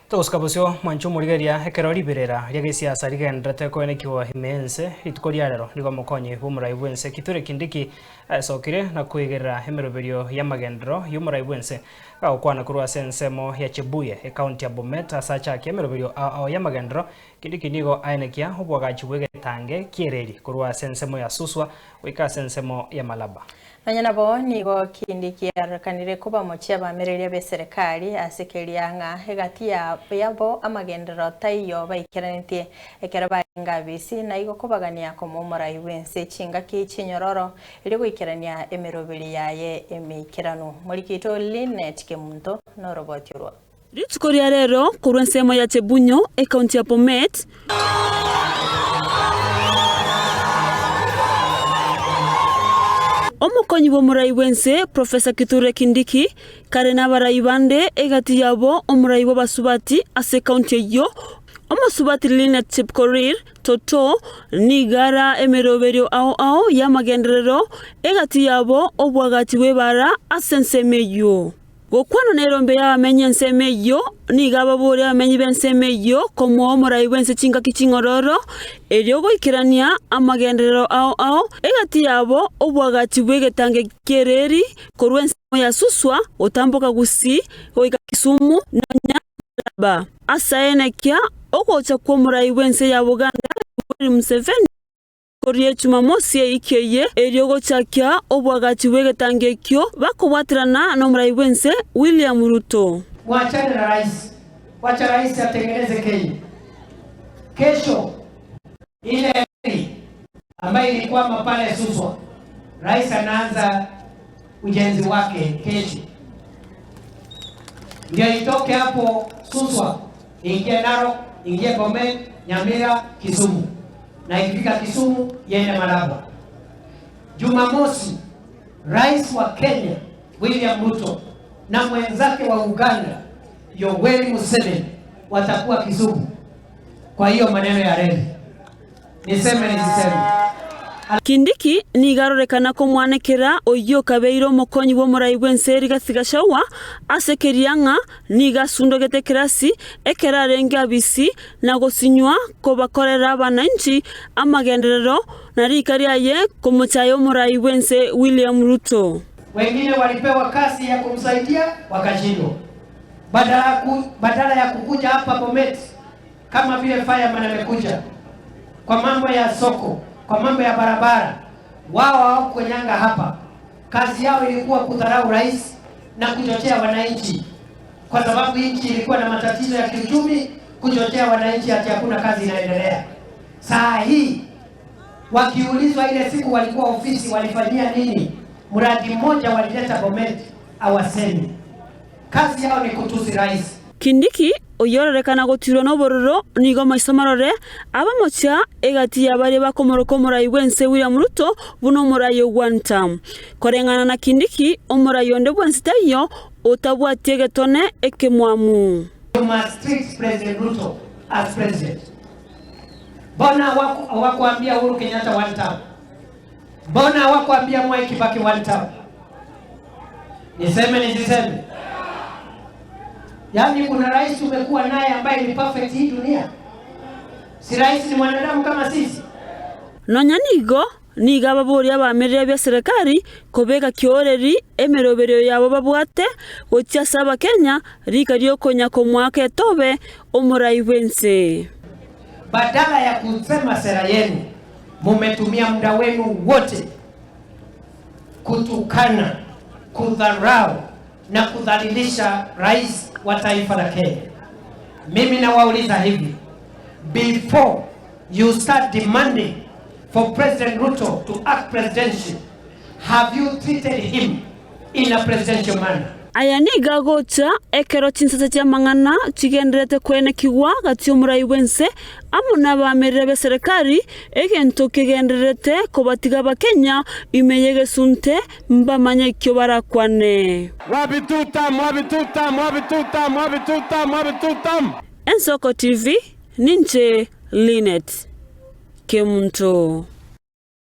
Togosuka bosio mwanche omorigereria ekero riberera ria gesiasa rigendererete koenekiwa ime y'ense, rituko ria rero nigo omokonyi bw'omorai bw'ense Kithure Kindiki aesokire na koigerera emeroberio y'amagenderero y'omorai bw'ense. Gagokwana korwa ase ensemo ya Chebuye, ekaunti ya Bomet ase achakia emeroberio ao ao y'amagenderero, Kindiki nigo aenekia oboagachi bw'egetange ki'ereri korwa ase ensemo ya Suswa goika ase ensemo ya Malaba. Nonya nabo nigo kindi kiarorekanire kobamochia abamereria b'eserekari ase keria ng'a egati yabo amagenderero taiyo baikeranetie ekero barenge abisi, na igo kobagania komoa omorai bw'ense chingaki chinyororo erio goikerania emeroberi yaye emeikeranu. Morikito Linet Kemunto noroboti orwo. Rituko ria rero korwa ensemo ya Chebunyo, ekaunti ya Bomet, Omokonyi bw'omorai bw'ense Professor Kithure Kindiki kare nabarai bande egati yabo omorai bw'abasubati ase ekaunti eyio Omosubati Linet Chepkorir Toto nigo ara emeroberio ao ao y'amagenderero egati yabo obwagachi bw'ebara ase ensemo eyio. Gokwana nerombe y'abamenyi ensemo eyio, nigo ababoria abamenyi b'ensemo eyio komoa omorai bw'ense chingaki ching'ororo, erio goikerania amagenderero ao ao egati yabo obwagachi bw'egetange ki'ereeri korwa ensemo ya Suswa gotamboka Gusii goika Kisumu nonya Malaba. Ase aenekia ogocha kw'omorai bw'ense ya Buganda Yoweri Museveni. Koria Echumamosi eiki eye, erio gochakia obwagachi bw'egetangi ekio bakobwaterana nomorai bw'ense William Ruto. Mwachane na rais, wacha rais atengeneze Kenya. Kesho ile reli ambayo ilikwama pale Suswa, rais anaanza ujenzi wake kesho, ndio itoke hapo Suswa ingie Narok, ingie Bomet, Nyamira, Kisumu na ikifika Kisumu iende Malaba. Jumamosi, rais wa Kenya William Ruto na mwenzake wa Uganda Yoweri Museveni watakuwa Kisumu. Kwa hiyo maneno ya reli niseme nisiseme? Kindiki nigo arorekana komwanekera oyio okabeire omokonyi bw'omorai bw'ense Rigathi Gachagua ase keria ng'a nigo asundogete ekerasi ekero arenge abisi na gosinywa kobakorera abananchi amagenderero na rika riaye komochaya omorai bw'ense William Ruto. Wengine walipewa kazi ya kumsaidia wakashindwa. Badala ya kukuja hapa Bomet kama vile fireman amekuja kwa mambo ya soko, kwa mambo ya barabara, wao hawakukanyanga hapa. Kazi yao ilikuwa kudharau rais na kuchochea wananchi, kwa sababu nchi ilikuwa na matatizo ya kiuchumi, kuchochea wananchi ati hakuna kazi inaendelea. Saa hii wakiulizwa ile siku walikuwa ofisi walifanyia nini, mradi mmoja walileta Bomet, hawasemi. Kazi yao ni kutusi rais. Kindiki, oyio ororekana gotiirwa nobororo, nigo amaiso marore abamochia egati ya baria bakomoroka omorai bw'ense William Ruto buna omorai o Guantam. Koreng'ana na Kindiki, omorai onde bwensi taiyo otabwati egetone ekemwamu. You must treat President Ruto as president. Mbona hawakuambia Uhuru Kenyatta one term? Mbona hawakuambia Mwai Kibaki one term? Niseme nisiseme? Yaani kuna rais umekuwa naye ambaye ni perfect hii dunia? Si rais ni mwanadamu kama sisi? Nonya nigo, nigo ababoria abamereri b'eserekari kobeka kioreri emeroberio yabo babwate gochia ase Abakenya rika riokonya komoaka etobe omorai bw'ense. Badala ya kusema sera yenu, mumetumia muda wenu wote kutukana, kudharau na kudhalilisha rais wa taifa la Kenya. Mimi nawauliza hivi, before you start demanding for President Ruto to act presidential, have you treated him in a presidential manner? Aya nigo agocha ekero chinsase chi'amang'ana chigendererete koenekigwa gati y'omorai bw'ense amo nabaamereri b'eserekari, egento kegendererete kobatiga Abakenya ime y'egesunte mbamanye ekio barakwane. Wapi tutam, wapi tutam, wapi tutam, wapi tutam, wapi tutam. Ensoko TV, ninche Linet Kemunto.